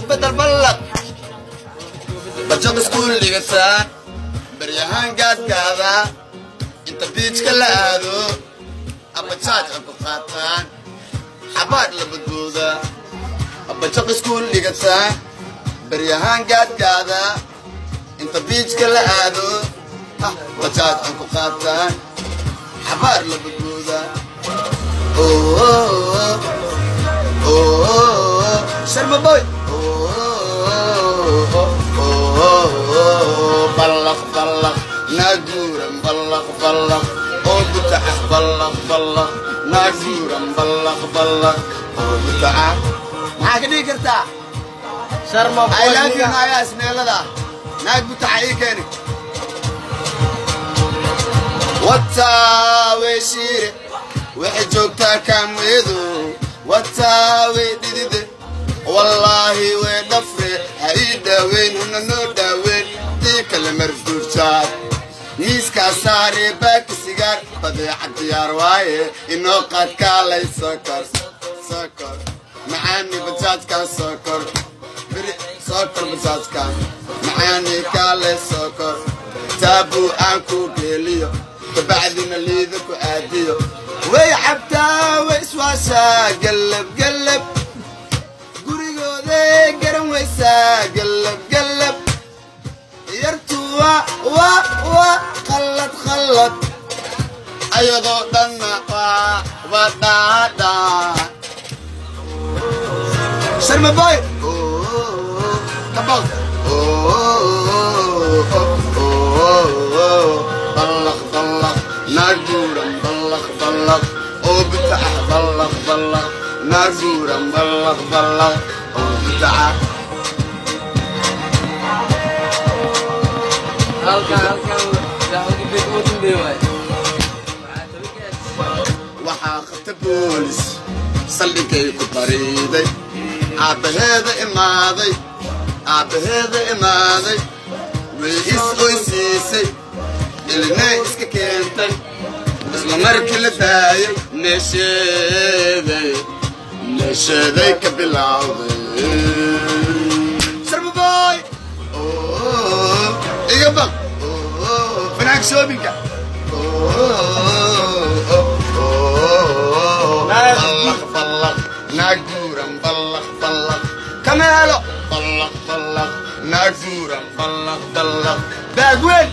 Isbedel ballaq bajaq iskuul dhigataan baryahaan gaadgaada inta biijka la aado abajaaj ku qaataan xabaar la badbooda bajaq iskuul dhigataan baryahaan gaadgaada inta biijka la aado bajaaj ku qaataan xabaar la badbooda. Oh oh Sharma Boy, oh oh ballaq ballaq naaguuran ballaq ballaq oo butaca ballaq ballaq naaguuran ballaq ballaq oo butaca. Maxaa ka dhigi kartaa? Sharma I love you naayaa isneelada naag butaca ii keeni. Wataa way shiire waxay joogtaa kaameedu, wataa way dhidide, wallaahi way dhafre, ha ii dhaaweyn huna noo dhaaweyn tii kale marduurjaad miiskaa saare baaka sigaar badeeca diyaar waaye inoo qaad kaalay sokor sokor macaani bajaajkaa sokor biri sokor bajaajka macaani kaalay sokor taabuu aan ku geeliyo kabacdina liida ku aadiyo way cabtaa way iswaashaa gallab gallab gurigooday garan waysaa gallab gallab yartu waa waa waa khallad khallad ayadoo dhanna waa waa dhaadhaa. Sharma Boy kabaq ballaq ballaq naaguuran ballaq ballaq oo butaca ballaq ballaq naaguuran ballaq ballaq oo butaca. Halkan halkan ugu dambeeye waay. Waxaa qabta boolis saldhigay ku bariiday aabbaheeda imaaday aabbaheeda imaaday way is oysiisay ilinay iska keentay isla markii la daayay meesheeday meesheeday ka bilowday. Sharma Boy iga baq fanaanka shoobinka ballaq ballaq naaguuran ballaq ballaq kameelo ballaq ballaq naaguuran ballaq ballaq baagweyn.